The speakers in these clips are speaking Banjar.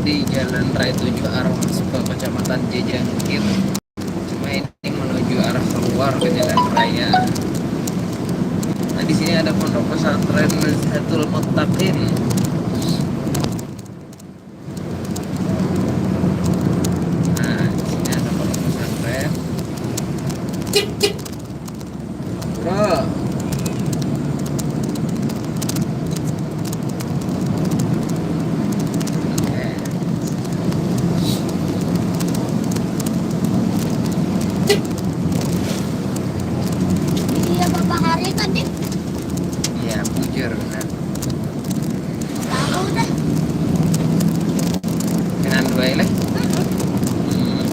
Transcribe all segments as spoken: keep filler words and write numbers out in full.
Jalan Raya tujuh arah masuk ke Kecamatan Jejangkir. Cuma ini menuju arah keluar ke jalan raya. Nah, di sini ada Pondok Pesantren Nuzhatul Muttaqin. Nah, di sini ada Pondok Pesantren. Cip, cip. Bro. Iya, berapa hari tadi? Iya, bujur, benar. Tahu dah. Dengan dua ini? Hmm.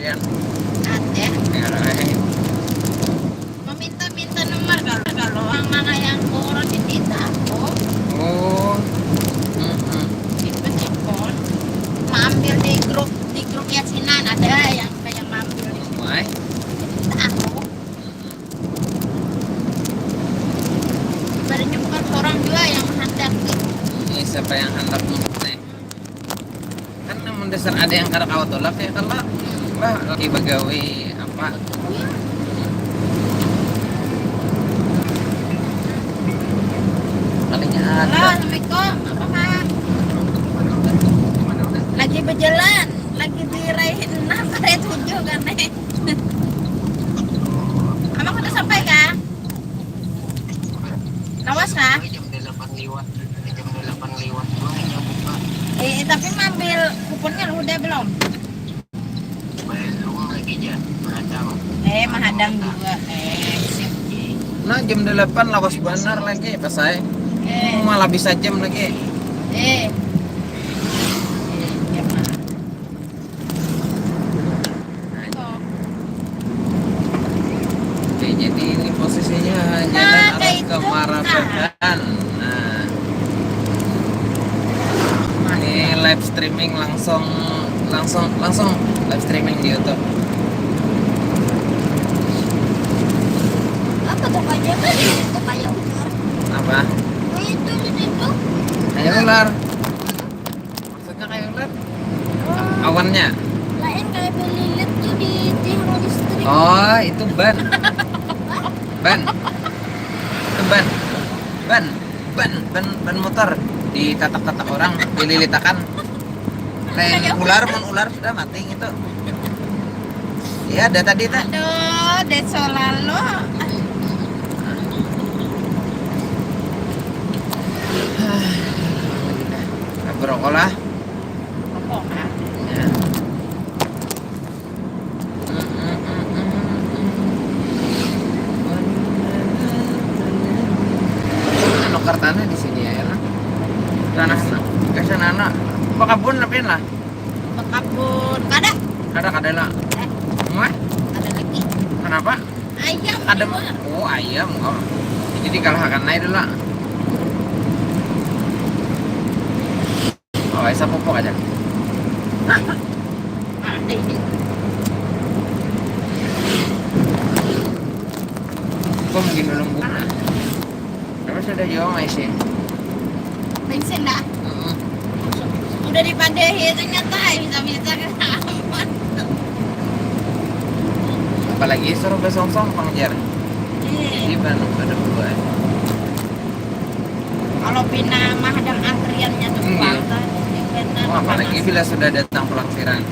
Ada. Meminta-minta nomor kalau, kalau orang mana yang kurang diminta aku. Oh. Mm-mm. Itu sih pon. Maambil di grup, di grup yasinan ada yang kayak maambil di grup. Minta aku. Sebenarnya bukan seorang juga yang menghendaki. Ini siapa yang hendak nih? Kan namun dasar ada yang kada kawa tulak ya kalau lah lagi bagawi apa. Kalinya ada. Halo, assalamualaikum. Apa, Kak? Lagi berjalan, lagi diraihin nah, karet hijau kan, eh. Abang udah sampai kah? Lawas kah? Jam delapan liwat, jam delapan liwat dua ya buka. Eh, tapi maambil kuponnya lu udah belum? Belum lagi, ja, mahadang. Eh, mahadang juga. Eh, sip. Nah, jam delapan lawas banar lagi, pas saya. Eh. Malah bisa jam lagi. Eh. Eh, jam mana? Oke, jadi ini posisinya jalan arah ke Marabahan. Nah, ini live streaming langsung, langsung, langsung live streaming di YouTube. Apa tuh, Pak Jaka? Itu kayak ular. Apa? Nah, itu di situ. Kayak ular. Maksudnya kayak ular? Oh. Awannya? Lain, kayak belilit tuh di tiang listrik. Oh, itu ban. Ban. Itu ban. Ban. Ban. Ban. Ban motor. Ditatak-tatak orang, dililitakan. Lain kayak ular, mun ular sudah mati gitu. Iya, ada tadi teh. Aduh, Deso lalu. Berokok lah. Rokok, ah. Ya. Nukar tanah di sini ya, enak. Tanah sana. Ke sana, anak. Apa kabun, tapi lah. Bakabun. Kada. Kada, kada lah. Eh. Muat? Ada lagi. Kenapa? Ayam. Ada. Oh, ayam. Oh. Jadi dikalahkan aja dulu lah. Oh, esa pupuk aja. Ada ini. Kok mungkin belum buka? Tapi sudah jauh masih. Bensin dah. Mm-mm. Udah dipadahi ternyata, eh, bisa-bisa kan aman. Apalagi suruh besongsong pang jar. Iya. Jadi ban pada buat. Kalau pina mahadang antriannya tuh. Hmm, iya. Kuat, jadi benar. Oh, apalagi bila sudah datang pelangsiran.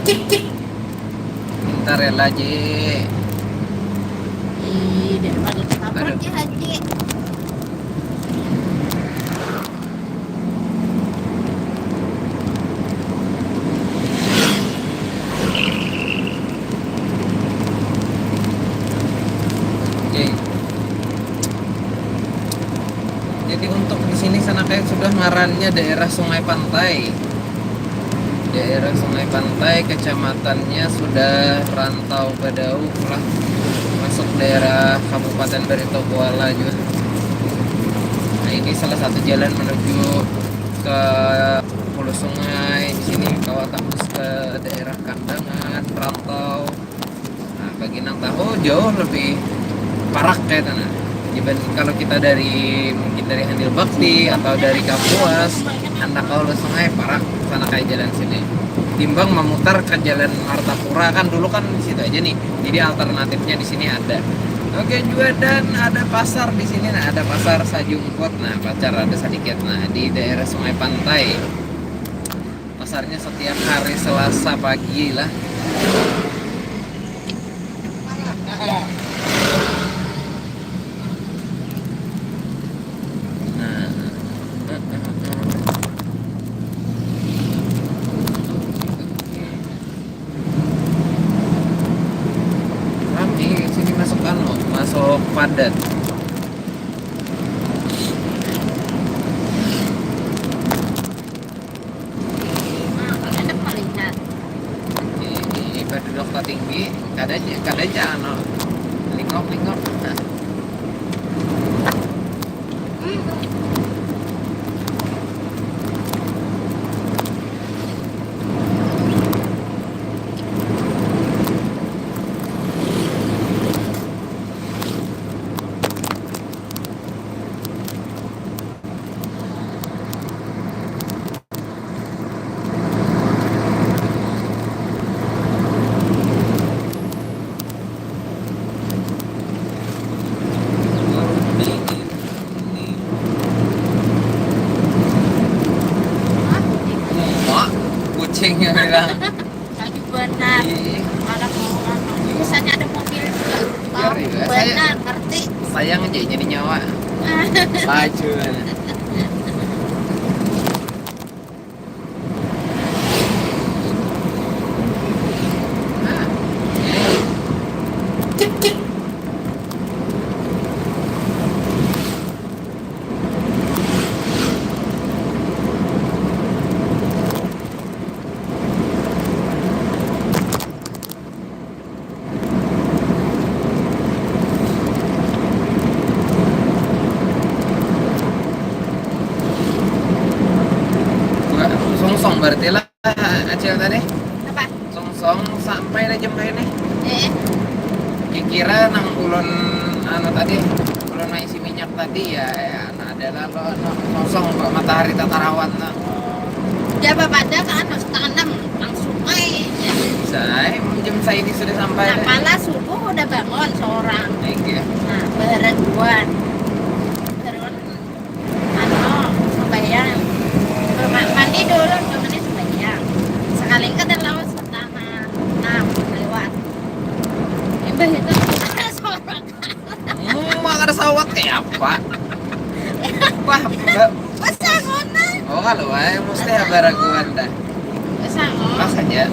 Minta rela, Ji. Ih, daripada tabrak ya, Haji. Oke. Jadi untuk di sini sana kayak sudah ngarannya daerah Sungai Pantai. Daerah Sungai Pantai, kecamatannya sudah Rantau Badau lah, masuk daerah Kabupaten Barito Kuala juga. Nah, ini salah satu jalan menuju ke hulu sungai. Di sini kawa tembus ke daerah Kandangan, Rantau. Nah, bagi nang tahu, jauh lebih parak kayak itu, nah. Dibanding kalau kita dari, mungkin dari Handil Bakti atau dari Kapuas, handak ke hulu sungai, parak sana kayak jalan sini. Timbang memutar ke jalan Martapura, kan dulu kan di situ aja nih. Jadi alternatifnya di sini ada. Oke juga, dan ada pasar di sini, nah, ada pasar Sajungkut, nah, pacar ada sedikit, nah, di daerah Sungai Pantai. Pasarnya setiap hari Selasa pagi lah. Nah. Rame, sini masuk anu, masuk padat. Nah, kalau ada melihat. Ini, ini baduduk tinggi, kada ja, kada ja, anu, lingok-lingok. Nah. Wah, kucingnya bilang. Laju benar. Iya. Malah mau lama. Misalnya ada mobil juga. Biar ya, benar, saya ngerti. Sayang aja jadi nyawa. Laju. Wah, songsong berarti lah, Acil tadi. Apa? Songsong sampai lah jam ini. Eh. Kikira nang ulun anu tadi, ulun maisi minyak tadi ya, ya, nah, ada lah lo no-, nosong kok matahari tatarawan no. Dia bapada kan setengah enam langsung ai ya. Bisa ai, jam saya ini sudah sampai. Nah, pala subuh udah bangun seorang. Iya. Nah, baraguan. Baraguan. Anu, sembahyang. Ma-, mandi dulu, mandi sembahyang. Sekali kada lawan setengah enam lewat. Imbah itu seorang. Hmm, mah kada sawat kayak apa? Wah, ba- Pas bangunan. Oh, kalau wae mesti baraguan dah. Pas bangun. Pas aja.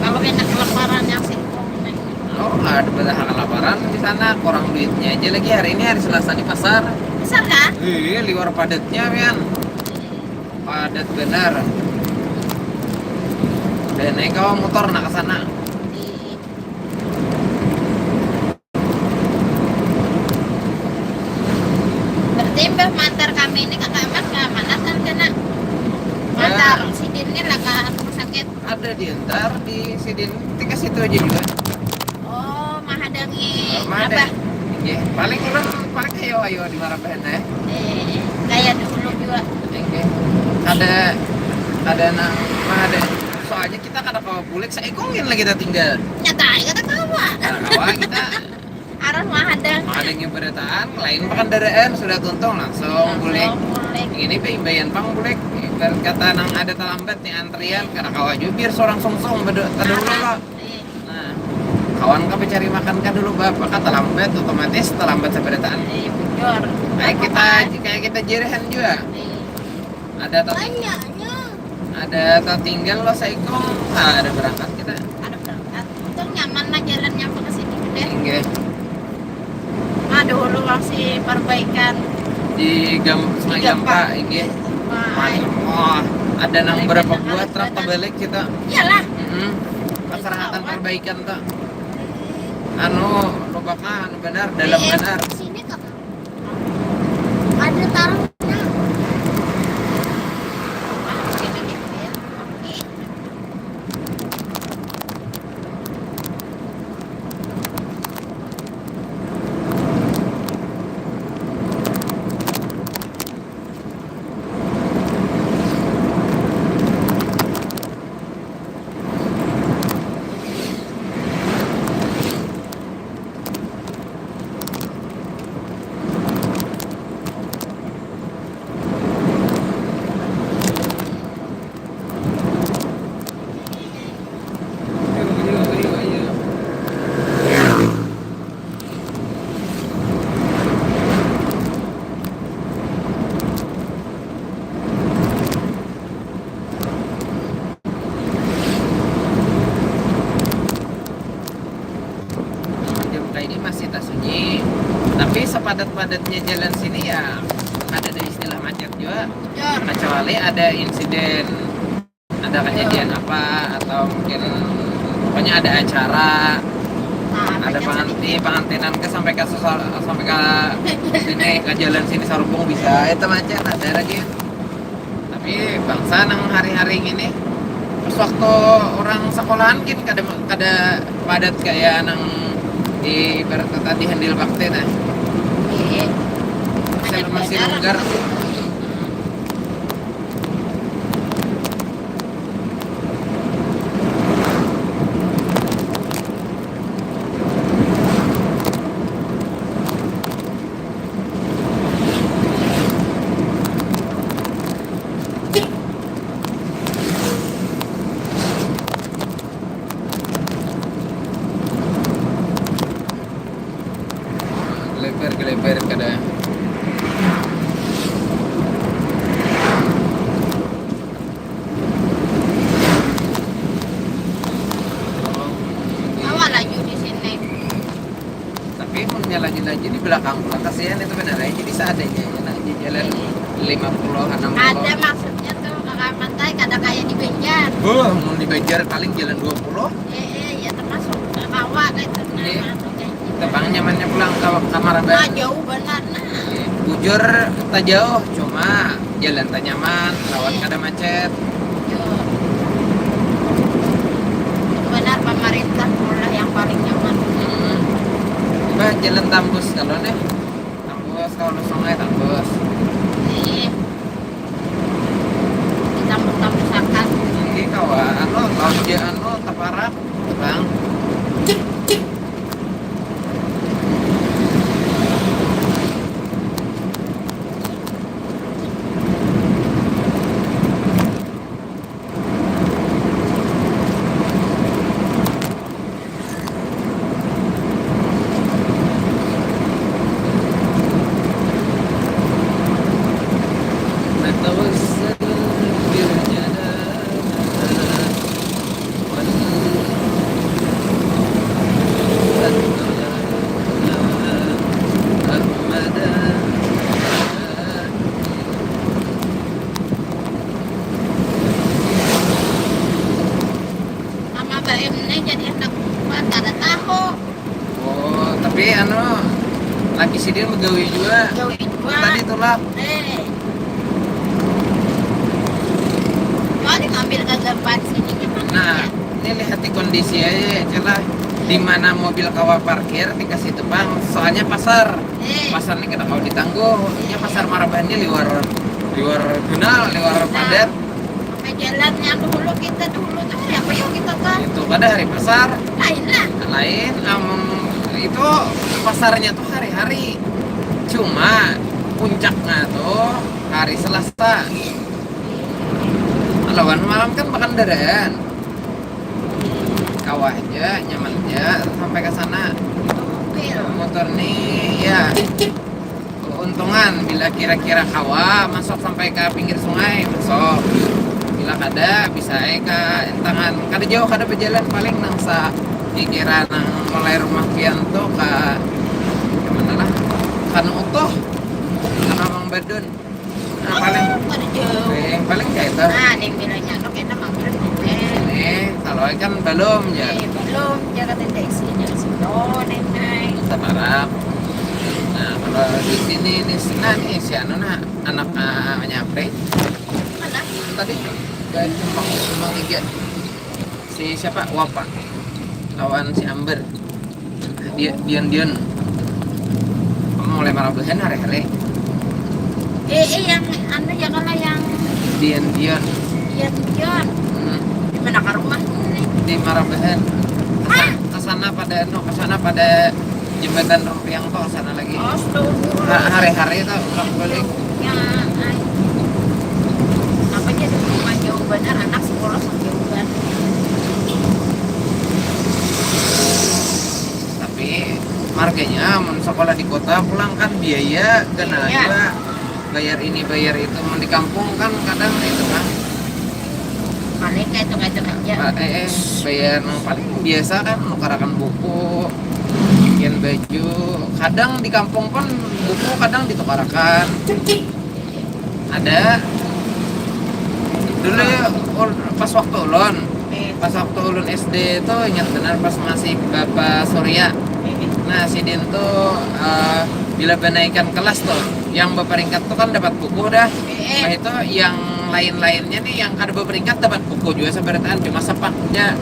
Kalau kena kelaparan yang singkong nih. Oh, ada banyak kelaparan di sana, kurang duitnya aja lagi. Hari ini hari Selasa di pasar. Besar kah? Iya, liwar padatnya, Mian. Padat benar. Udah naik kawa motor nak ke sana. Iya. Berarti Mbah mantar kami ini ke kamar, ke mana tadi, Nak? Mantar sidin ini lah ke rumah sakit. Ada diantar di sidin, tinggal situ aja juga. Oh, mahadangi. Mahadang. Abah. Iya, paling orang pakai yo, ayo di Marabahan, eh. Eh, kayak dulu juga. Oke. Ada, ada nang mahadang. Soalnya kita kada kawa bulik saikungin lagi kita tinggal. Nyata aja kada kawa. Kada kawa kita. Arah mahadang. Mahadang yang berataan, lain pakandaraan, sudah tuntung langsung bulik. Langsung bulik. Ini baimbayan pang bulik. Ibarat kata nang ada talambat nih antrian, kada kawa jua biar seorang sungsung beda, kada dulu lah. Iya. Nah, kawan ka bacari makan ka dulu, ba-, baka talambat, otomatis talambat sabarataan. Iya, bujur. Nah, kita, kayak kita jirihan jua. Iya. Ada tat-, banyaknya. Ada tatinggal lo saikung, ah, ada berangkat kita. Ada berangkat. Untung nyaman lah jalannya ke sini, deh. Inggih. Ada hulu masih perbaikan. Di Gam-, Sungai Gampa. Gampa, inggih. Wah. Mantap. Wah. Ada nang berapa buah truk terbalik kita. Iyalah. Mm-mm. Pas rahatan perbaikan tuh. Anu, lubangnya anu benar, dalam benar. Sini tuh. Ada taruhnya. Jam kayak ini masih tak sunyi, tapi sepadat-padatnya jalan sini ya ada istilah macet juga. Ya. Kecuali ada insiden, ada kejadian apa, atau mungkin pokoknya ada acara, nah, ada pengantin, pengantinan ke sampai ke sesar, sampai ke sini, ke jalan sini sarubung bisa, itu macet ada lagi. Tapi bangsa nang hari-hari ini, pas waktu orang sekolahan gini kada, kada padat kayak nang di ibarat kata di handil bakti nah. Iya. Masih, masih longgar. Lebar ke lebar kada. Awa laju di sini. Tapi munnya laju-laju di belakang pulang kasihan itu benar ya. Jadi seadanya aja nah, di jalan lima puluh, enam puluh. Ada maksudnya tuh kakak pantai kada kayak di Banjar. Buh, mun di Banjar paling jalan dua puluh. Eh, eh, ya termasuk kawa kayak itu. Iya. Nah, anu kayak gitu. Tebang nyamannya pulang ke kamar abah. Nah, jauh benar nah. Iya. Bujur tak jauh, cuma jalan tak nyaman, lawan kada macet. Yo. Benar, pemerintah lah yang paling nyaman. Hmm. Bah, jalan tambus kalau nih. Tambus, kalau sungai tambus. Nih. Ditambus-tambusakan. Ini kawa, anu, kalau dia anu, teparak, bang. Mama baim ni jadi handak buat kada tahu. Oh, tapi anu, laki sidin begawi jua. Begawi jua. Tadi tulak. Eh. Mau diambil ke gambar sini gimana? Nah, ya? Ini lihati kondisi aja, celah. Di mana mobil kawa parkir, di situ pang. Soalnya pasar. Eh. Pasar ni kada kawa ditangguh. Inya pasar Marabahan ni liwar, liwar ganal, liwar padat. Sampai jalannya dulu kita dulu tuh, siapa yuk kita tuh? Itu kada hari pasar. Lain lah. Lain, amun itu pasarnya tuh hari-hari. Cuma puncaknya tuh hari Selasa. Lawan malam kan bakandaraan. Kawa aja, nyaman aja sampai ke sana. Motor nih, ya. Keuntungan bila kira-kira kawa masuk sampai ke pinggir sungai, masuk. Bila kada, bisa aja ke entangan. Kada jauh, kada berjalan, paling nang sa kira nang mulai rumah pian tuh ke, ke mana lah? Kanu Utuh, karena Mang Badun. Nah, paling, paling jauh. Paling, paling kayak itu. Nah, ning bilanya anu kena mampir nih. Eh, kalau kan belum ya. Eh, belum, jangan tenda isinya sih. Oh, nenai. Kita marap. Nah, kalau di sini nih, nah, nih si anu, nah, anak, ah, nyapri. Mana? Tadi, dari Simpang, Simpang Tiga. Si siapa? Wapa. Lawan si Amber. Dia, Dion, Dion. Kamu mulai marabahan hari-hari. Eh, eh, yang anu ya, kalau yang Dion, Dion. Dion, Dion. Hmm. Di mana ke rumah ini? Di Marabahan. Kesana, kesana pada, no, kesana pada jembatan Rumpiang tuh, kesana lagi. Astagfirullah. Nah, hari-hari tuh, pulang balik. Ya, ay. Apa jadi rumah jauh benar, anak sekolah jauh benar. Tapi marganya mun sekolah di kota pulang kan biaya kena. Iya. Juga bayar ini bayar itu, mun di kampung kan kadang itu kan. Paling kayak itu, kayak itu aja. Ba-, eh, eh, bayar nang paling biasa kan nukarakan buku, bagian baju. Kadang di kampung pun buku kadang ditukarakan. Ada. Dulu ya, ul-, pas waktu ulun. Eh. Pas waktu ulun S D itu ingat benar pas masih Bapak Surya. Eh. Nah, sidin tuh, eh, bila benaikan kelas tuh, yang berperingkat tuh kan dapat buku dah. Eh. Nah, itu yang lain-lainnya nih yang kada berperingkat dapat buku juga seberataan, cuma sepaknya.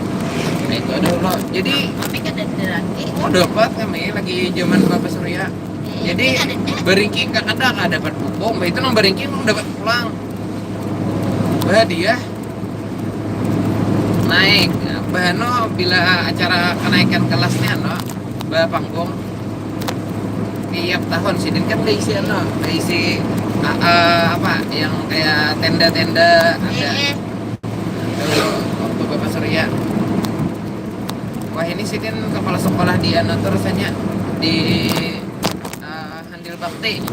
Nah, itu ada dulu. Jadi, tapi kada ada lagi. Oh, dapat kami lagi zaman Bapak Surya. Jadi, beringking kakanda kada dapat buku, mbah itu nang beringking nang dapat pulang. Bah dia naik, bah anu, bila acara kenaikan kelasnya anu, bah panggung. Tiap tahun sidin kan baisi anu, baisi, ah, ah, apa, yang kayak tenda-tenda ada. Eh, eh. Dulu waktu Bapak Surya. Wah, ini sidin kepala sekolah di anu tuh rasanya di, eh, Handil Bakti.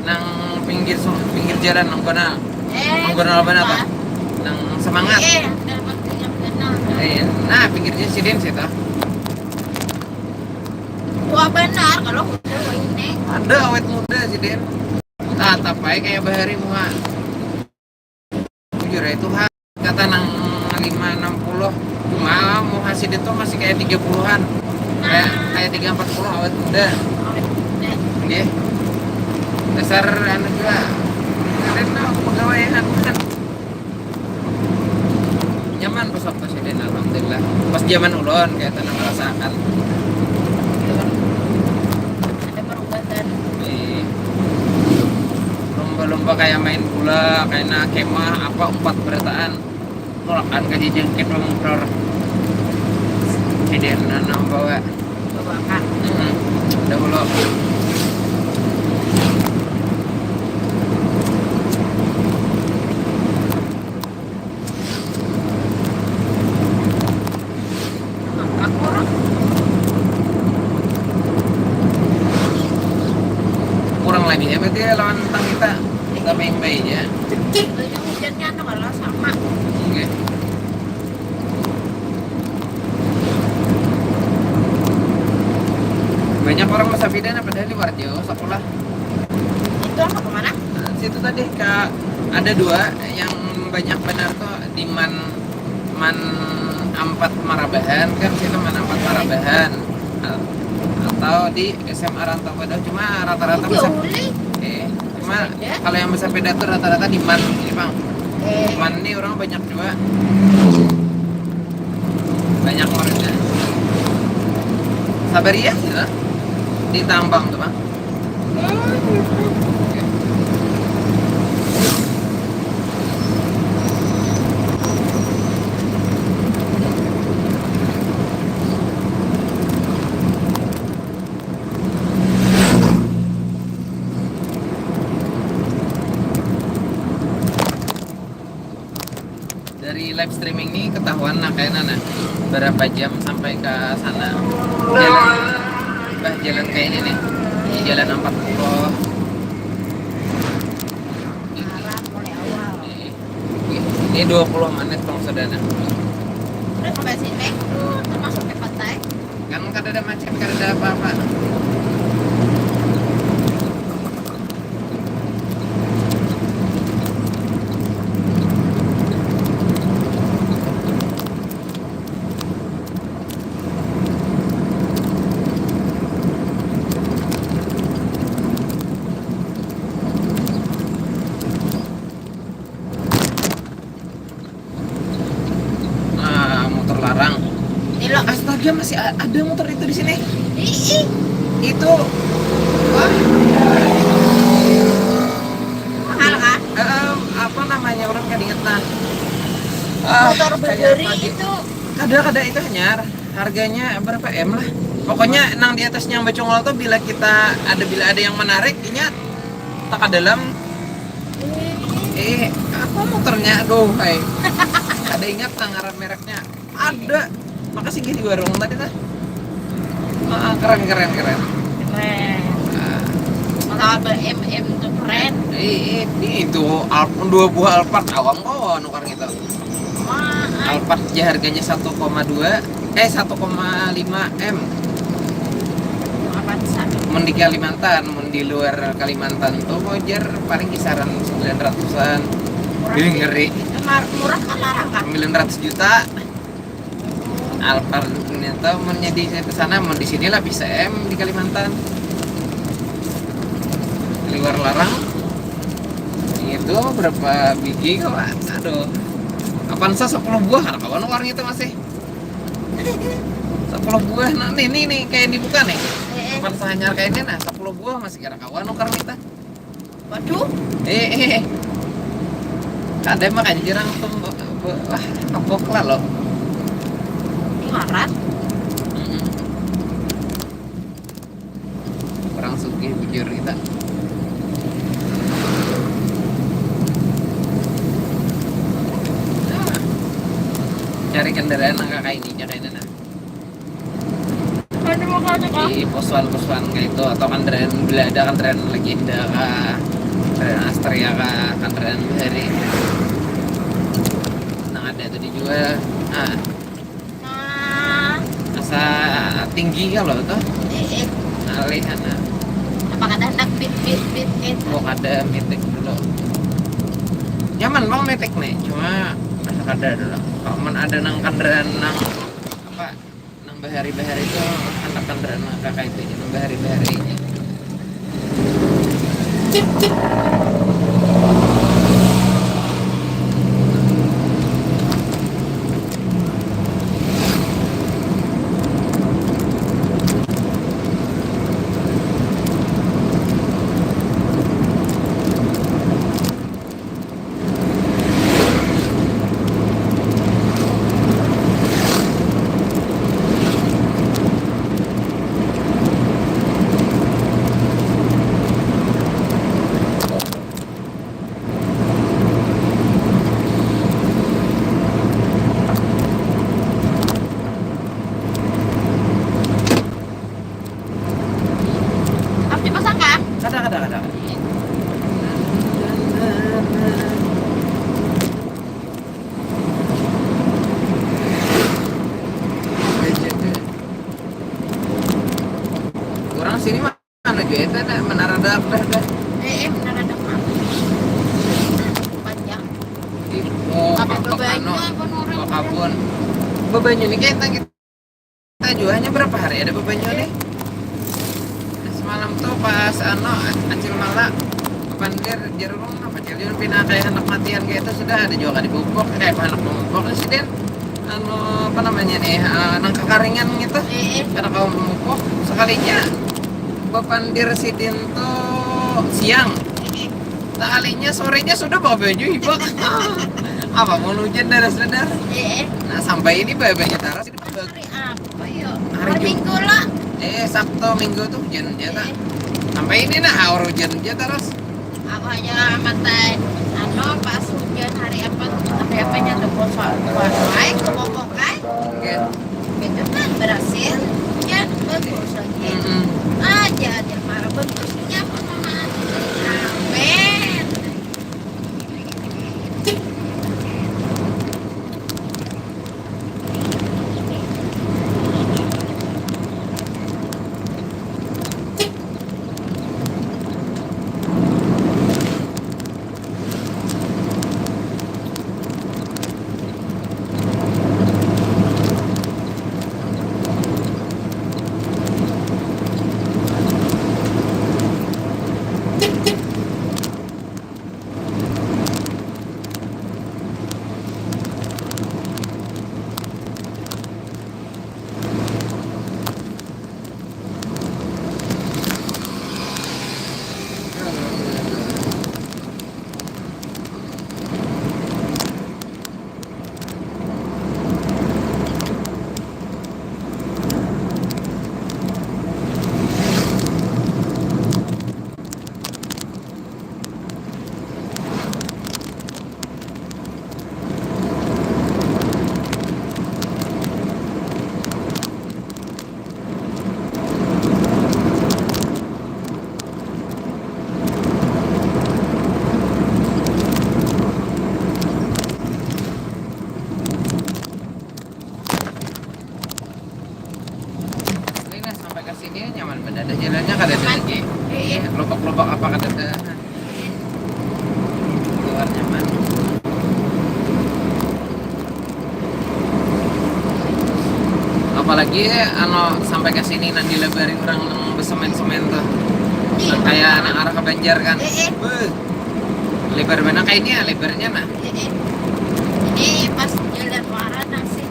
Nang pinggir su-, pinggir jalan nang ganal. Eh, nang ganal banar tuh. Nang semangat. Eh, Handil Bakti nang ganal. Eh, nah, pinggirnya sidin situ. Tua banar kalau udah ini. Ada awet muda sidin. Tatap aja kayak bahari muha. Bujur ya, itu ha, kata nang lima enam puluh. Cuma muha sidin tuh masih kayak tiga puluhan. Kayak, kayak tiga empat puluh awet muda. Nggih. Dasar anu jua. Keren lah, aku pegawaian kan. Nyaman pas waktu sidin, alhamdulillah. Pas zaman ulun, kayak tanah merasakan. Ada perubatan. Iya. Lomba-lomba kayak main bola, kayak na kemah, apa, umpat berataan. Mulakan ka jajangkit, mangkror. Sidin nanam bawa. Bawa ka. Hmm. Dahulu. Kurang lebihnya berarti ya lawan tentang kita. Kita main bayinya. Hujannya anu kalau sama. Oke. Banyak orang bersepeda nah, padahal di luar jauh sekolah. Itu apa kemana? Nah, situ tadi, Kak, ada dua yang banyak benar tuh di Man, Man Ampat Marabahan kan, situ Man Ampat Marabahan. Atau di S M A Rantau Padang, cuma rata-rata jauh, bisa, eh, cuma kalau yang bersepeda tuh rata-rata di Man ini, Bang. Eh. Man ini orang banyak juga. Banyak muridnya. Sabar ya, gitu. Di tambang tuh, Bang. Dari live streaming ni ketahuan nah, kayaknya nah, berapa jam sampai ke sana. Jalan, bah, jalan kayak ini nih. Ini jalan empat puluh. Ini dua puluh menit kalau sudah nah. Udah sampai sini, tuh, termasuk ke pantai. Kan kada ada macet, kada ada apa-apa. Astaga, masih ada motor itu di sini. Itu, wah. Mahal kah? Em, apa namanya, orang kada ingat, nah. Ah, motor kayak berdiri apa gitu. Itu. Kada, kada, itu hanyar. Harganya berapa M lah? Pokoknya nang di atas yang bacungul tuh, bila kita ada, bila ada yang menarik, inya tak ke dalam. Eh, apa motornya? Aduh, hai. Ada ingat nang ngaran mereknya? Ada. Makasih gih di warung tadi tah. Ah, keren, keren, keren. Keren. Ah. Masa ada M M tuh keren. Eh, eh, ini itu Alp-, dua buah Alphard awam kok nukar gitu. Wah. Alphard ya harganya satu koma dua, eh, satu koma lima M. Apa sana? Mun di Kalimantan, mun di luar Kalimantan tuh wajar paling kisaran sembilan ratusan. Murah. Ini sih. Ngeri. Mar-, murah kan larang kan? Sembilan ratus juta. Alphard ini tuh mun jadi ke sana, mun di sini lah bisa M di Kalimantan. Keluar larang. Itu berapa biji kok, Pak? Aduh. Avanza sepuluh buah, kada kawa nukar itu masih. Sepuluh buah, nah, nih, nih, nih, kayak dibuka nih. Eh, eh. Avanza hanyar kayak ini, nah, sepuluh buah masih kada kawa nukar kita. Waduh. Eh, eh. Kada, makanya jarang tuh, wah, kebok lah loh. Ini ngaran. Mm-mm. Orang sugih bujur kita. Nah, cari kendaraan nang kaka ini, cari ini, nah. Di posuan-posuan kayak itu, atau kendaraan bila ada kendaraan legenda kah, kendaraan Astrea kah, kendaraan bahari. Nang ada tuh dijual. Nah, nah, asa tinggi kalau tuh. Eh, eh. Alih, nah. Apa kada handak bit, bit, bit, bit? Oh, kada, mitik dulu. Nyaman bang mitik nih, cuma asa kada dulu. Kalau mun ada nang kendaraan nang apa, nang bahari-bahari itu handak kendaraan nang kaka itu, nang bahari-bahari. Harus dipasang kah? Kada, kada, kada. Orang sini mah anu jua itu, nah, Menara Dark dah, dah. Eh, eh, Menara Dark mah panjang. Di, oh, apa, bebanyu anu, apa nurun? Bakabun. Bebanyu ini kayak kita jua hanya berapa hari ada bebanyu nih? Nah, semalam tuh pas anu, Acil Mala ke Pandir, jar urang, "Napa, Cil, Yun, pina kayak anak matian kayak itu sudah, ada juga kada bubuk, kayak apa anak bubuk nih, sidin?" Anu, apa namanya nih, eh, nang kakaringan gitu. Eh, eh. Kada kawa mamupuk. Sekalinya bapandir sidin tuh siang. Eh, eh. Sekalinya sorenya sudah bawa baju hibak. Apa mau hujan deras banar. Eh, eh. Nah, sampai ini bawa baju taras. Hari apa ya? Hari Hari Jum- Minggu lah. Eh, Sabtu Minggu tuh hujan aja, tak? Eh. Sampai ini nah, aur hujan aja terus. Aku aja matai, anu, pas hujan hari apa tuh, hari apa nya tuh, puasa, puasa, ai, kebobok, ai. Oke. Itu kan berhasil, hujan, bagus lagi. Mm-mm. Aja, aja, marah, bagusnya, apa, amin. Jalannya kada ada lagi. Iya, lubak-lubak apa kada ada. Luar nyaman. Apalagi anu sampai ke sini nang dilabari orang nang besemen-semen tuh. Nang kayak nang arah ke Banjar kan. Beuh. Lebar mana kayak ini ya lebarnya nah. Ini pas jalan Waranasi.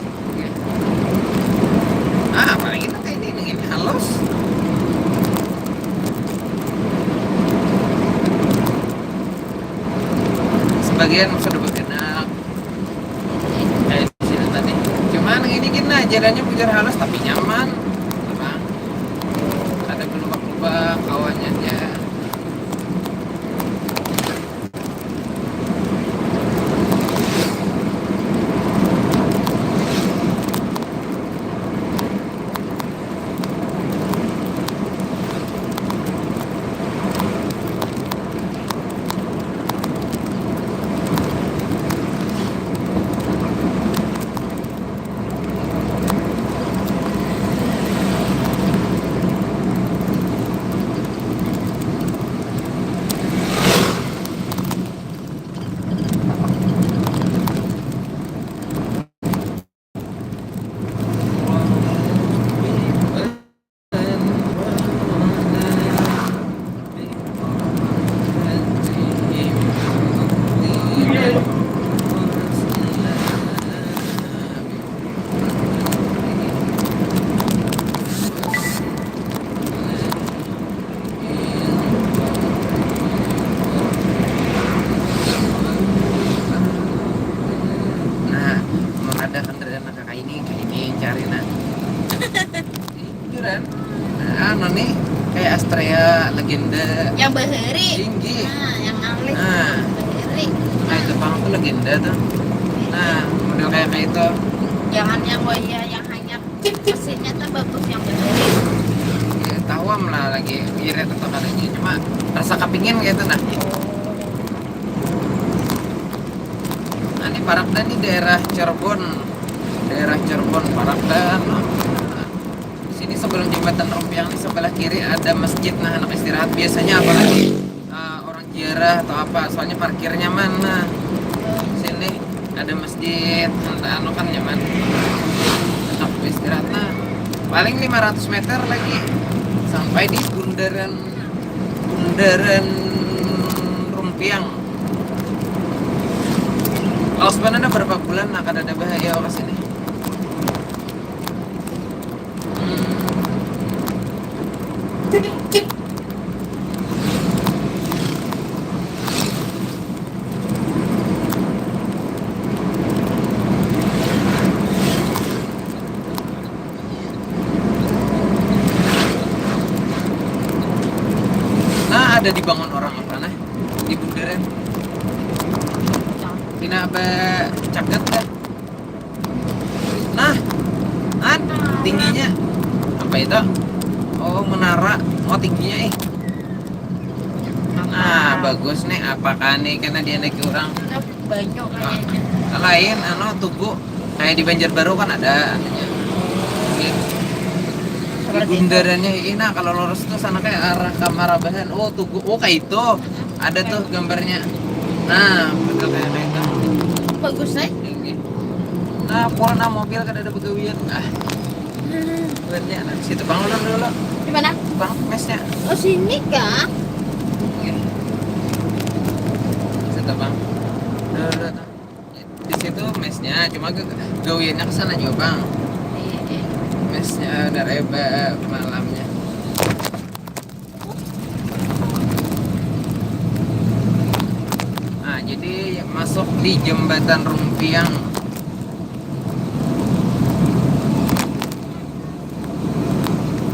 Ah, apalagi nang kayak ini, nang ini halus. Sebagian sudah berkenal. Kayak di sini tadi. Cuman ini gini, jalannya bujur halus tapi nyaman. Tuh, Bang. Ada berlubak-lubak, awannya aja. Nah, mun ada kendaraan nang kaya ini, kaya ini cari nah. Juran. Nah, anu nih, kayak Astrea legenda. Yang bahari. Tinggi. Nah, yang ngalih. Nah. Bahari. Nah, Jepang tuh legenda tuh. Nah, model kayak kayak itu. Jangan yang waya, yang hanya mesinnya tuh bagus yang bahari. Ya, tahu am lah lagi irit atau kadanya. Cuma rasa kepingin gitu nah. Nah, ini parak dah nih daerah Cirebon. Daerah Cirebon parak dah. Nah, sini sebelum jembatan Rumpiang nih sebelah kiri ada masjid nah anak istirahat biasanya apalagi eh, orang ziarah atau apa soalnya parkirnya mana sini ada masjid handak anu kan nyaman handak istirahat nah paling lima ratus meter lagi sampai di bundaran bundaran Rumpiang. Laos mana ada berapa bulan nah kada ada bahaya ke sini. Nah, ada dibangun orang apa nah di bundaran. Pina bacaket dah. Nah, an tingginya apa itu? Oh, menara. Oh, tingginya eh. Nah, bagus nih. Apakah nih karena dia naik orang? Banyak kayaknya. Lain, anu tugu. Kayak di Banjarbaru kan ada. Di bundarannya ini nah kalau lurus tuh sana kayak arah ke Marabahan. Oh, tugu. Oh, kayak itu. Ada tuh gambarnya. Nah, betul kayak kayak itu. Bagus eh. Nah, pol nah mobil kada ada begawian. Ah, berarti anak situ bang ulun dulu. Di mana? Bang mesnya. Oh, sini kah? Oke. Situ bang. Dulu tuh. Di situ mesnya, cuma gawiannya ke sana juga bang. Iya, iya. Mesnya ada reba malamnya. Nah, jadi masuk di jembatan Rumpiang.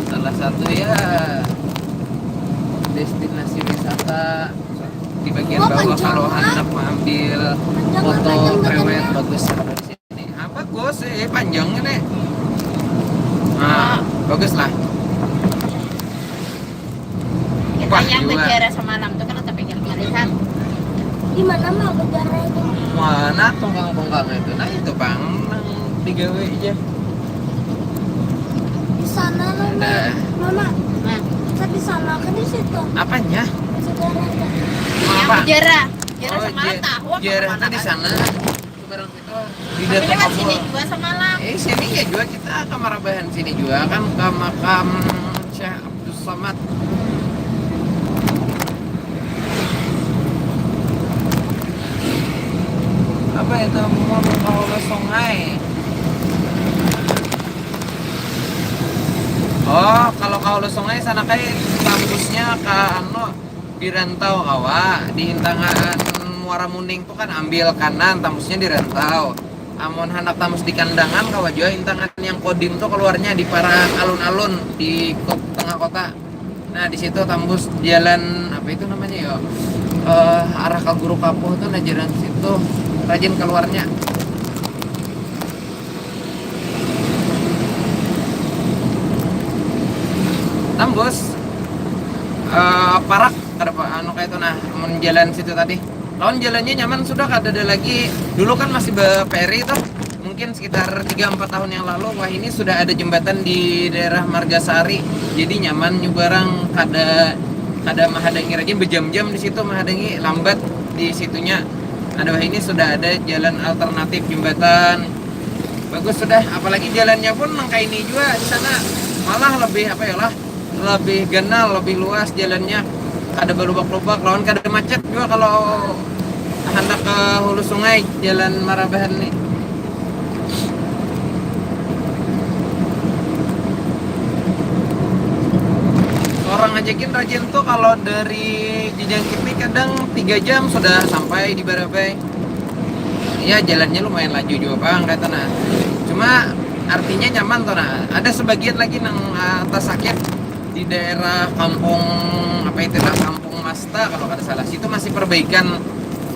Salah satu ya destinasi wisata di bagian bawah kalau hendak mengambil foto prewed bagus. Ini apa gus eh panjang ini. Nah, bagus lah. Kita yang berziarah semalam tuh kan tapi kita lihat di mana mau berziarah itu? Mana tongkang-tongkang itu? Nah itu bang, nang digawe aja. Di sana loh, Mama. Nah. Tapi sama aku di situ. Apanya? Sejarah. Apa? Jara. Jara Oh, semalam ja- tahu apa Jarah kemana tuh di kan? Sana. Itu barang itu. Di Tapi Datu lewat sini Kabul. Juga semalam. Eh, sini ya juga kita ke Marabahan sini juga kan ke makam Syekh Abdus Somad. Apa itu mun ke hulu sungai? Oh, kalau ke hulu sungai sana kayak tambusnya ke anu di Rantau kawa, di Intangan Muara Muning tuh kan ambil kanan tambusnya di Rantau. Amun handak tambus di Kandangan kawa jua Intangan yang kodim tuh keluarnya di parak alun-alun di ko- tengah kota. Nah, di situ tambus jalan apa itu namanya ya? Eh, arah ke Guru Kapuh tuh nah jalan situ rajin keluarnya. Tambus eh, parak kada apa anu kayak itu nah mun jalan situ tadi. Lawan jalannya nyaman sudah kada ada lagi. Dulu kan masih be ferry tuh. Mungkin sekitar tiga empat tahun yang lalu wah ini sudah ada jembatan di daerah Margasari. Jadi nyaman nyu barang kada kada mahadangi rajin berjam-jam di situ mahadangi lambat di situnya. Ada wah ini sudah ada jalan alternatif jembatan. Bagus sudah apalagi jalannya pun nang kaini juga di sana malah lebih apa ya lah lebih ganal lebih luas jalannya kada berlubak-lubak lawan kada macet juga kalau hendak ke hulu sungai jalan Marabahan nih. Orang aja gin rajin tuh kalau dari Jijangkit nih kadang tiga jam sudah sampai di Barabai. Ya jalannya lumayan laju juga bang kata nah. Cuma artinya nyaman tuh nah. Ada sebagian lagi nang uh, atas sakit di daerah kampung apa itu lah kampung Masta kalau kada salah situ masih perbaikan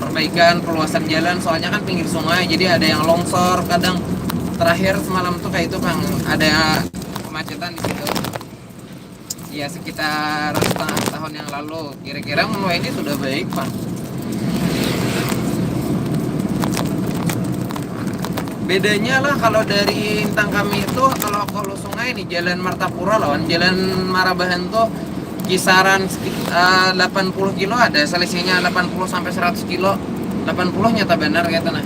perbaikan perluasan jalan soalnya kan pinggir sungai jadi ada yang longsor kadang terakhir semalam tuh kayak itu bang ada kemacetan di situ ya sekitar setengah tahun yang lalu kira-kira menua ini sudah baik bang. Bedanya lah kalau dari intang kami itu kalau kalau sungai nih jalan Martapura lawan jalan Marabahan tuh kisaran sekitar uh, delapan puluh kilo ada selisihnya delapan puluh sampai seratus kilo. Delapan puluh nyata benar kata nah.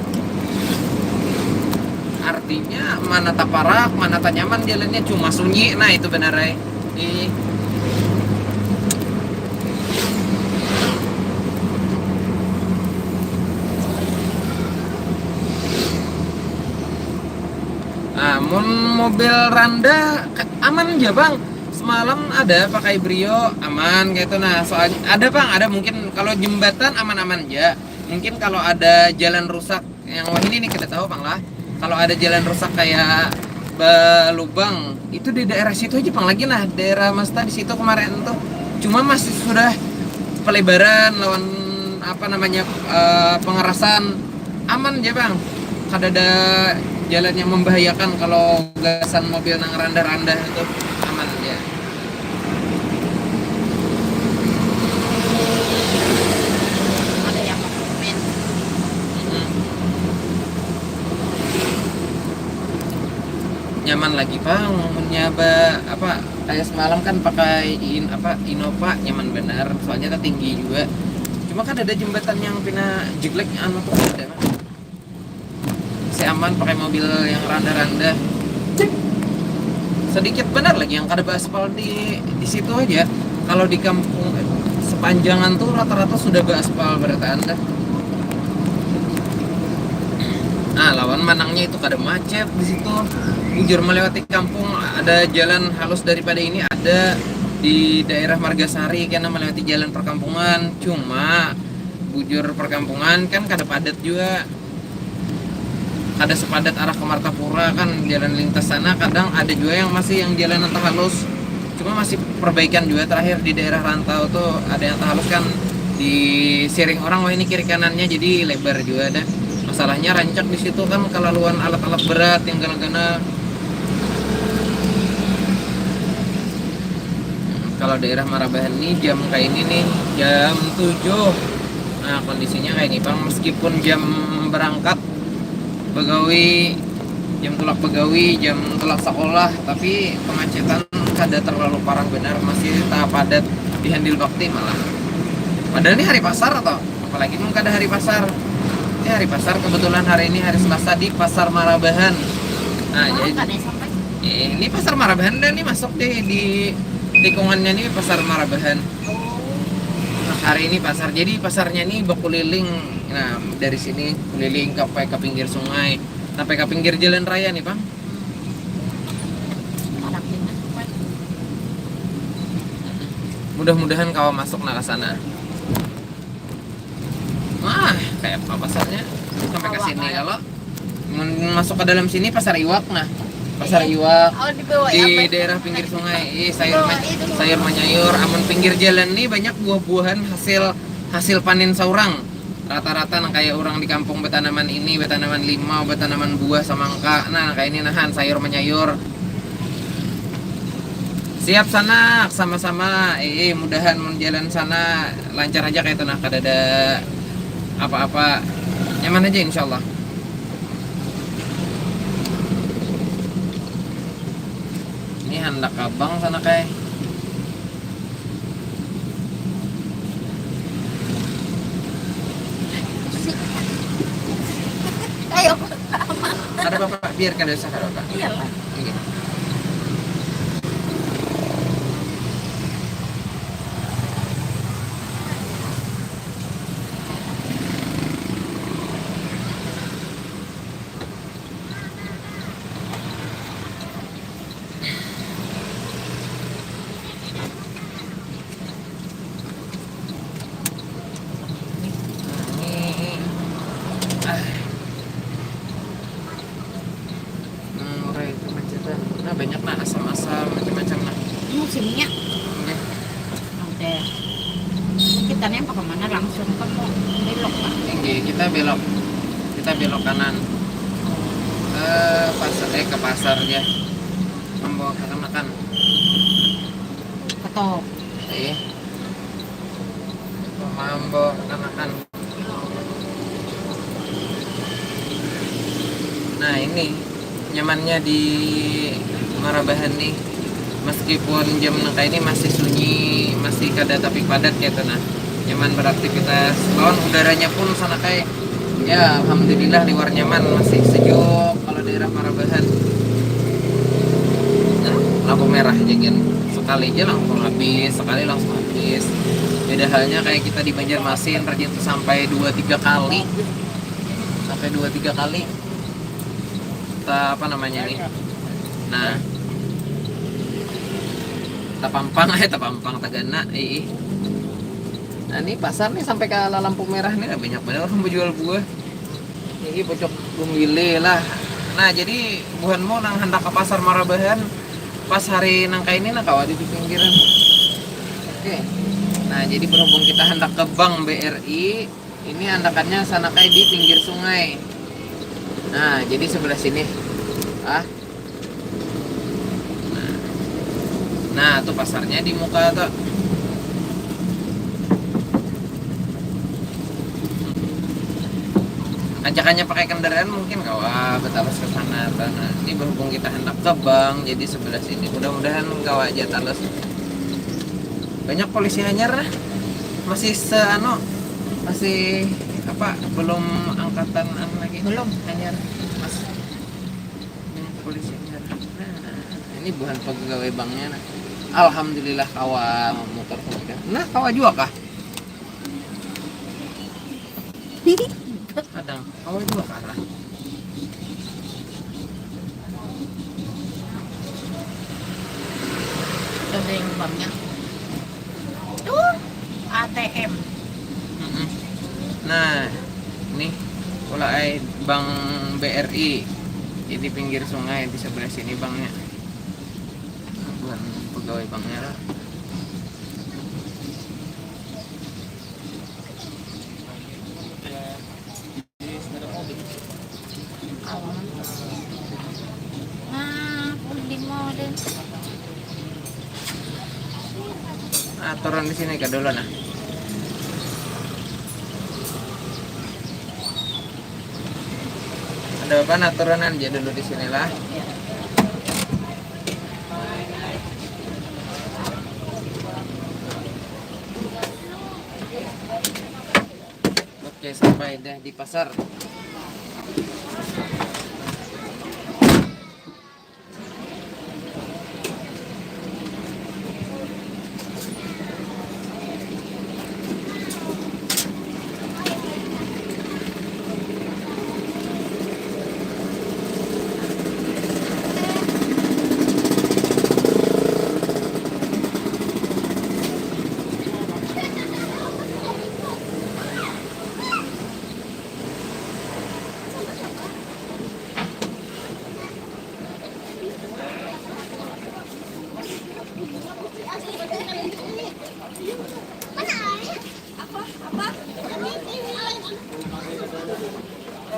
Artinya mana taparak, mana tanyaman jalannya cuma sunyi. Nah, itu benar ai. Di Nah, mun mobil Randa aman aja bang. Semalam ada pakai Brio aman kayak itu nah soalnya ada bang ada mungkin kalau jembatan aman-aman aja mungkin kalau ada jalan rusak yang wah ini nih kita tahu bang lah kalau ada jalan rusak kayak belubang itu di daerah situ aja bang lagi nah daerah Masta di situ kemarin tuh cuma masih sudah pelebaran lawan apa namanya uh, pengerasan aman aja bang kada ada jalan yang membahayakan kalau gasan mobil nang randah-randah itu aman aja. Nyaman lagi pang munnya ba apa kayak semalam kan pakai in apa Innova nyaman benar soalnya tinggi juga cuma kan ada jembatan yang pina jeglek anu tuh ada si aman pakai mobil yang randa-randa sedikit benar lagi yang kada beraspal di di situ aja kalau di kampung sepanjangan tuh rata-rata sudah beraspal berarti anda nah lawan manangnya itu kada macet di situ bujur melewati kampung ada jalan halus daripada ini ada di daerah Margasari karena melewati jalan perkampungan cuma bujur perkampungan kan kada padat juga kada sepadat arah ke Martapura kan jalan lintas sana kadang ada juga yang masih yang jalan yang terhalus cuma masih perbaikan juga terakhir di daerah rantau tuh ada yang terhalus kan di siring orang wah ini kiri kanannya jadi lebar juga ada masalahnya rancak di situ kan kelaluan alat-alat berat yang gana-gana kalau daerah Marabahan ini jam kayak ini nih jam tujuh nah kondisinya kayak ini bang meskipun jam berangkat begawi jam tulak begawi, jam tulak sekolah, tapi kemacetan kada terlalu parah benar, masih tak padat di Handil Bakti malah. Padahal ini hari pasar atau apalagi mun kada hari pasar. Ini hari pasar, kebetulan hari ini hari Selasa di Pasar Marabahan. Nah, jadi ini Pasar Marabahan dan ini masuk di di tikungannya ini Pasar Marabahan. Hari ini pasar. Jadi pasarnya ini berkeliling. Nah, dari sini keliling sampai ke pinggir sungai, sampai ke pinggir jalan raya nih, Bang. Mudah-mudahan kawa masuk nah ke sana. Wah, kayak apa pasarnya? Sampai ke sini kalau mun masuk ke dalam sini pasar iwak nah. Pasar iwak oh, di bawah di apa? Daerah pinggir sungai. Ih, sayur sayur menyayur. Amun pinggir jalan nih banyak buah-buahan hasil hasil panen seorang. Rata-rata nang kayak orang di kampung bertanaman ini, bertanaman limau, bertanaman buah semangka. Nah, kayak ini nahan sayur menyayur. Siap sanak, sama-sama. Eh, eh, mudahan mun jalan sana lancar aja kayak itu nah, kada ada apa-apa, nyaman aja insyaallah. Ini handak kabang sana kayak. Ayo. Ada bapak, biarkan dosa kada bapak. Iyalah. Iya. Hmm, mulai kemacetan. Nah, banyak nah asam-asam macam-macam nah. Musimnya. Oke. Kita nih apa kemana langsung ke mau belok kan? Oke, kita belok. Kita belok kanan. Ke pasar eh ke pasar ya. Membawa kekanakan. Ketok. Eh. Mambo kanakan. Nah, ini nyamannya di Marabahan nih. Meskipun jam nang ini masih sunyi, masih kada tapi padat gitu nah. Nyaman beraktivitas. Lawan udaranya pun sana kayak ya alhamdulillah liwar nyaman, masih sejuk. Kalau daerah Marabahan lampu merah aja kan sekali aja langsung habis, sekali langsung habis. Beda halnya kayak kita di Banjarmasin rajin tuh sampai dua tiga kali, sampai dua tiga kali kita apa namanya nih, nah tapampang eh tapampang tagana ih. Nah ini pasar nih sampai ke lampu merah nih banyak banget orang menjual buah. Ini pojok gumile lah. Nah jadi buhanmu nang hendak ke pasar Marabahan pas hari nang kayak ini nah kawa di pinggiran. Oke. Nah jadi berhubung kita hendak ke Bank B R I, ini andakannya sana kayak di pinggir sungai. Nah jadi sebelah sini. Ah. Nah, nah tuh pasarnya di muka tuh. Ajakannya pakai kendaraan mungkin kawa betalus ke sana tuh. Nah, ini berhubung kita hendak ke bank jadi sebelah sini. Mudah-mudahan kawa aja talus. Banyak polisi hanyar lah. Masih seano masih apa belum angkatan anu lagi. Belum hanyar. Mas. Ini polisi. Nah, ini bukan pegawai banknya nah. Alhamdulillah kawa muter nah kawa juga kah? Kadang kawa juga kah lah. Ada yang banknya. Tuh, A T M. Nah, nih mulai bank B R I di pinggir sungai di sebelah sini banknya. Bukan pegawai banknya lah. Nah, aku di mall deh. Ah, turun di sini ke dulu nah. Kita Ada apa? Nah, turunan aja dulu di sinilah. Oke, sampai dah di pasar.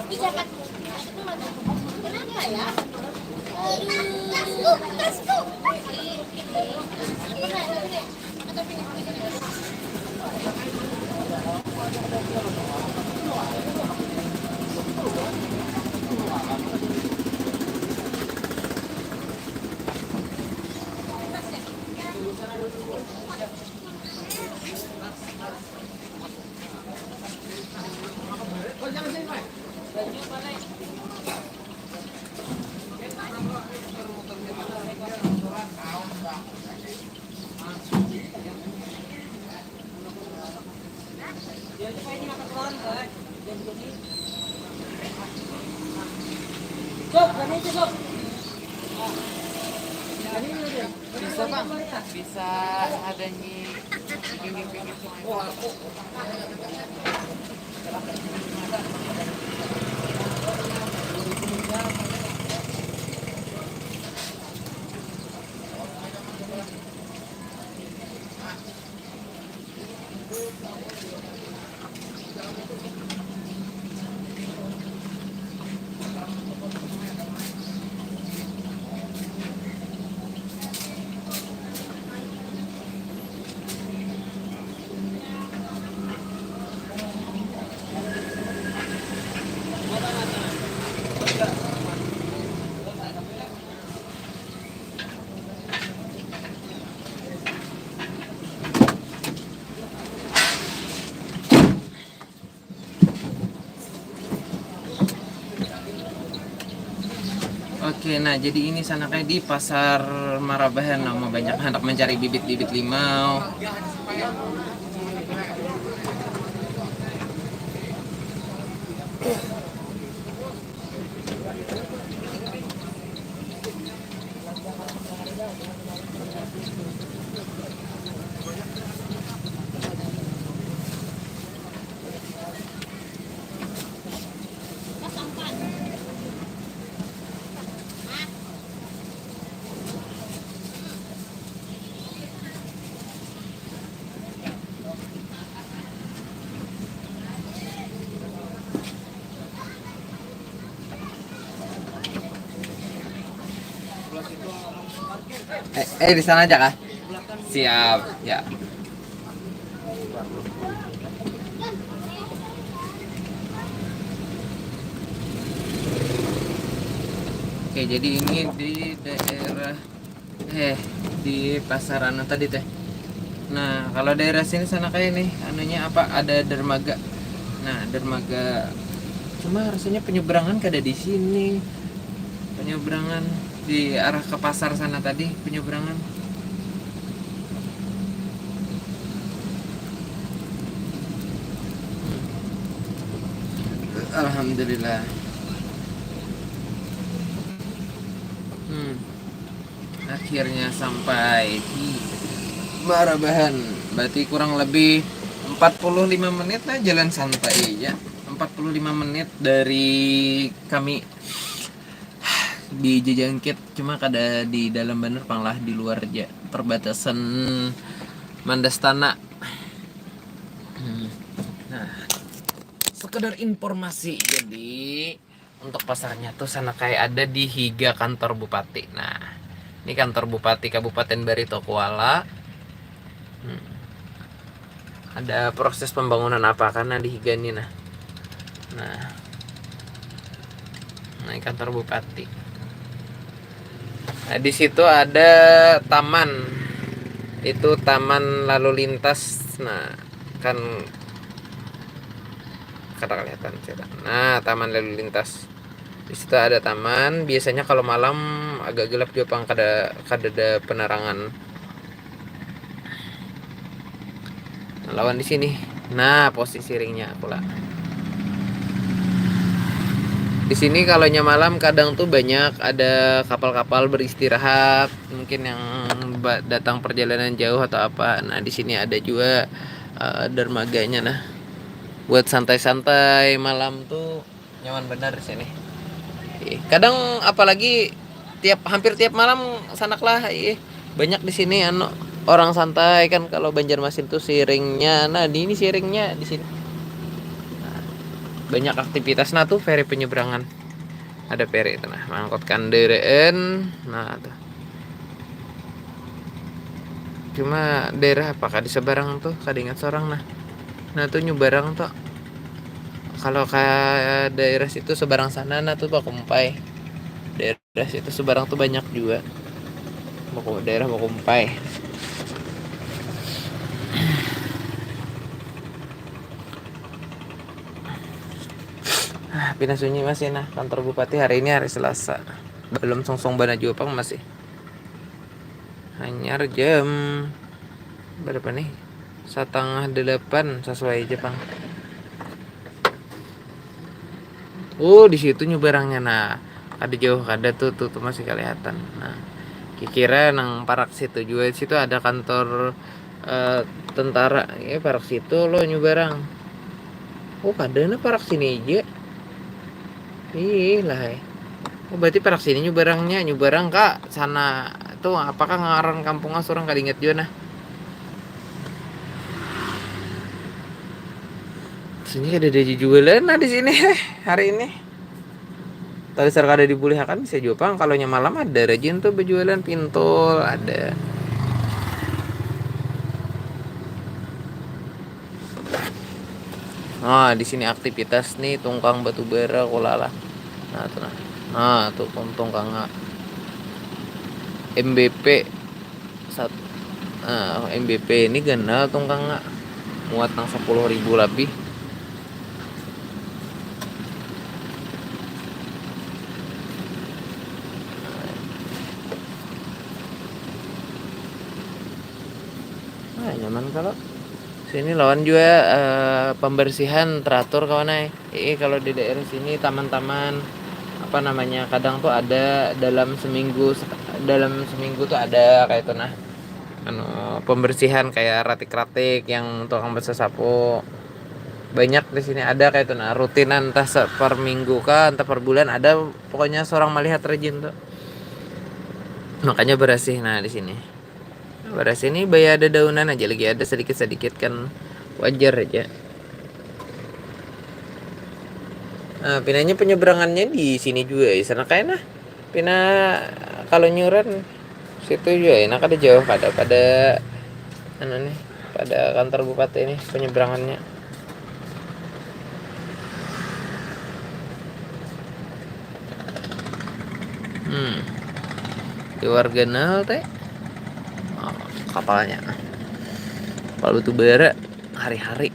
Bisa, Bang. Bisa hadangi pinggir-pinggir sungai. Oke, nah, jadi ini sana kayak di pasar Marabahan, nah, mau banyak hendak mencari bibit-bibit limau. Eh, eh, di sana aja kah? Siap, ya. Oke, jadi ini di daerah, eh, di pasar anu tadi teh. Nah, kalau daerah sini sana kayak nih, anunya apa, ada dermaga. Nah, dermaga, cuma rasanya penyeberangan kada di sini. Penyeberangan di arah ke pasar sana tadi, penyeberangan. Alhamdulillah. Hmm. Akhirnya sampai di Marabahan. Berarti kurang lebih empat puluh lima menit lah jalan santai ya. Empat puluh lima menit dari kami di Jajangkit, cuma kada di dalam banar pang lah, di luar aja, perbatasan Mandastana. Hmm. Nah, sekedar informasi, jadi untuk pasarnya tuh sana kayak ada di higa kantor bupati. Nah, ini kantor bupati Kabupaten Barito Kuala. Hmm. Ada proses pembangunan apa karena di higa ini, nah. Nah. Kantor bupati. Nah, di situ ada taman. Itu taman lalu lintas. Nah, kan kada kelihatan. Nah, taman lalu lintas. Di situ ada taman. Biasanya kalau malam agak gelap juga, pang, kada, kada ada penerangan. Nah, lawan di sini. Nah, posisi ringnya aku lah. Di sini kalau nya malam kadang tuh banyak ada kapal-kapal beristirahat, mungkin yang datang perjalanan jauh atau apa. Nah, di sini ada juga uh, dermaganya, nah. Buat santai-santai malam tuh nyaman benar di sini. Kadang apalagi tiap, hampir tiap malam sanak lah, ih, banyak di sini anu, orang santai kan. Kalau Banjarmasin tuh siringnya, nah, di ini siringnya di sini. Nah, banyak aktivitas, nah, tuh feri penyeberangan. Ada feri itu, nah, mangkut kandaraan, nah, tuh. Cuma daerah apakah di seberang tuh, kada ingat seorang, nah. Nah, tuh nyeberang tuh. Kalau ke daerah situ seberang sana, nah, tuh Bakumpai. Daerah situ seberang tuh banyak juga. Baku, daerah Bakumpai. Ah, pina sunyi masih, nah, kantor bupati hari ini hari Selasa. Belum sungsung bana juga pang masih. Hanyar jam berapa nih? Setengah delapan sesuai aja, pang. Oh, di situ nyeberangnya, nah. Kada jauh, kada tuh, tuh, tuh masih kelihatan. Nah, kikira nang parak situ juga, situ ada kantor eh, tentara. Ya, parak situ lo nyeberang. Oh, kada, nah, parak sini aja. Ih lah, eh. Oh, berarti parak sini nyeberangnya, nyeberang ka sana tuh, apakah ngaran kampungnya, surang kada ingat juga, nah. Sini kada ada jualan, nah, di sini, eh, hari ini. Tadi serkada dibulihakan bisa juga pang, kalau nya malam ada rajin tuh berjualan pintul, ada. Nah, di sini aktivitas nih tungkang batu bara, kulala. Nah, tuh, nah. Nah, tuh, tungkang M B P satu. Nah, M B P ini ganal tungkang, muat nang sepuluh ribu lebih. Nah, nyaman kalau sini lawan juga eh, pembersihan teratur, kawan ai. Ih, kalau di daerah sini taman-taman apa namanya, kadang tuh ada dalam seminggu, dalam seminggu tuh ada kayak itu, nah, anu, pembersihan kayak ratik-ratik yang tukang bersesapu. Banyak di sini ada kayak itu, nah, rutinan, entah se- per minggu kah, entah per bulan ada, pokoknya seorang melihat rajin tuh. Makanya berasih, nah, di sini. Berasih ini baya ada daunan aja, lagi ada sedikit-sedikit kan, wajar aja. Nah, pinanya penyeberangannya di sini juga, di sana kayak, nah. Pina kalau nyuran situ juga, enak, ada jauh, pada, pada anu nih, pada kantor bupati nih penyeberangannya. Hmm. Di warga nol teh. Oh, kapalnya. Kapal batu bara hari-hari.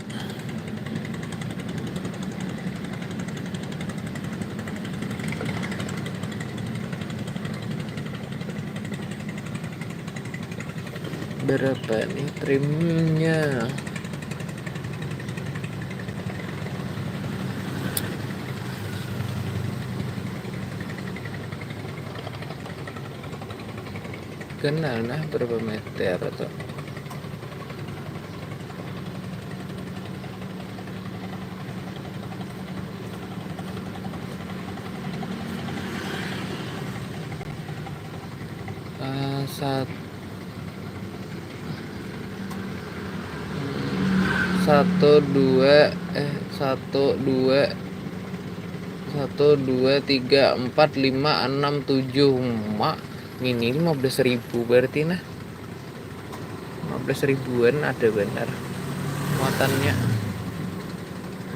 Berapa nih trimnya? Kenal nah berapa meter atau uh, satu satu dua eh satu dua satu dua tiga empat lima enam tujuh mak ini lima belas ribu berarti nah. Lima belas ribuan ada benar muatannya.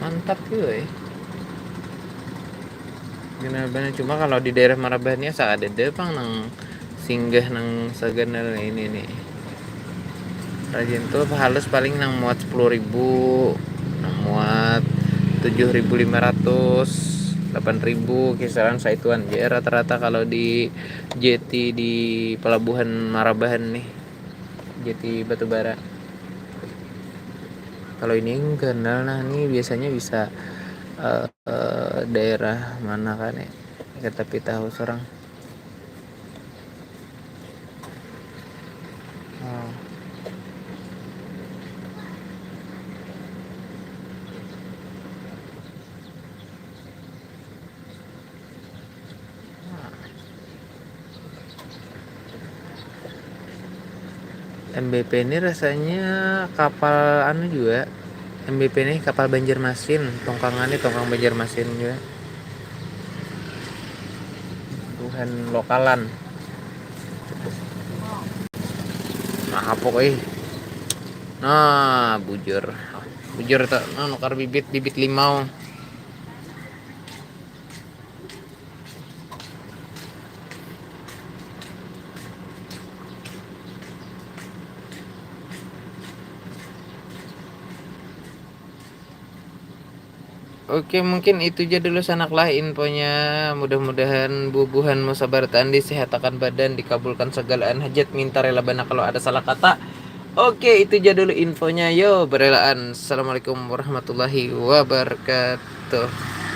Mantap juga ya. Ganal banar, cuma kalau di daerah Marabahan ni asa kadada pang nang singgah nang saganal ini nih. Rajin tuh halus paling nang muat sepuluh ribu, nang muat tujuh ribu lima ratus, delapan ribu, kisaran saituan ja rata-rata kalau di jeti di pelabuhan Marabahan nih, jeti batubara. Kalau ini ganal, nah, ini biasanya bisa, eh, eh, daerah mana kan ya? Kita tapi tahu seorang. Oh. M B P ini rasanya kapal anu juga. M B P ini kapal Banjarmasin, tongkangannya tongkang Banjarmasin juga. Tuhan lokalan. Nah, apa kok, eh? Nah, bujur. Bujur tak, nah, nukar bibit, bibit limau. Oke, mungkin itu ja dulu sanak lah infonya. Mudah-mudahan bubuhan musabar tandi sehatakan badan, dikabulkan segalaan hajat, minta rela bana kalau ada salah kata. Oke, itu ja dulu infonya. Yo, berelaan. Assalamualaikum warahmatullahi wabarakatuh.